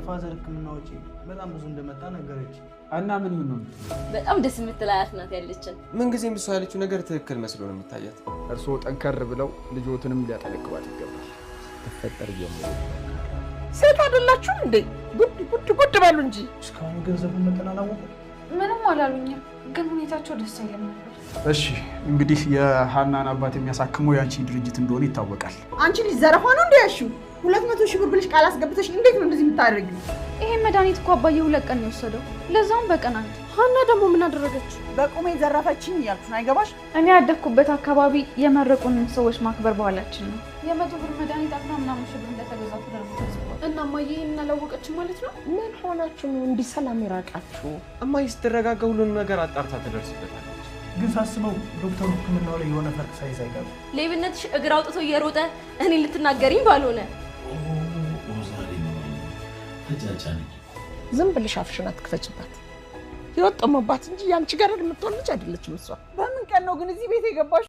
የ father ሕክምና ወጪ በጣም ብዙ እንደመጣ ነገረች። እና ምን ይሁን ነው? በጣም ደስ የምትል አያት ናት ያለችን። ምንጊዜም እሷ ያለችው ነገር ትክክል መስሎ ነው የሚታያት። እርስዎ ጠንከር ብለው ልጆትንም ሊያጠነክሯት ይገባል። ስትፈጠር ጀምሮ ሴት አይደላችሁም እንዴ? ጉድ ጉድ ጉድ በሉ እንጂ። እስካሁን የገንዘቡን መጠን አላወቁም። ምንም አላሉኝም፣ ግን ሁኔታቸው ደስ አይልም ነበር። እሺ፣ እንግዲህ የሀናን አባት የሚያሳክመው የአንቺ ድርጅት እንደሆነ ይታወቃል። አንቺ ልጅ ዘረፋ ነው እንዴ ያልሺው? 200,000 ብር ብለሽ ቃል አስገብተሽ እንዴት ነው እንደዚህ የምታደርጊው? ይሄን መድኃኒት እኮ አባዬ 2 ቀን ነው የወሰደው፣ ለዛውም በቀን አንድ። ሀና ደግሞ ምን አደረገች? በቁሜ ዘረፈችኝ እያልኩሽ ነው። አይገባሽ? እኔ ያደግኩበት አካባቢ የመረቁንን ሰዎች ማክበር ባህላችን ነው። የ100 ብር መድኃኒት 10 ምናምን ሺህ ብር እንደተገዛ ተደርጎ ተጽፏል። እና እማዬ ይሄንን አላወቀችም ማለት ነው? ምን ሆናችሁ ነው እንዲህ ሰላም የራቃችሁ? እማዬ ስትረጋጋ ሁሉንም ነገር አጣርታ ትደርስበታለች። ግን ሳስበው ዶክተሩ ሕክምናው ላይ የሆነ ፈርቅ ሳይዝ አይቀርም። ሌብነትሽ እግር አውጥቶ እየሮጠ እኔ ልትናገሪኝ ባልሆነ። ዝም ብለሽ አፍሽን አትክፈችባት። ህይወት ጠሞባት እንጂ ያንቺ ጋር የምትሆን ልጅ አይደለችም እሷ። በምን ቀን ነው ግን እዚህ ቤት የገባሽ?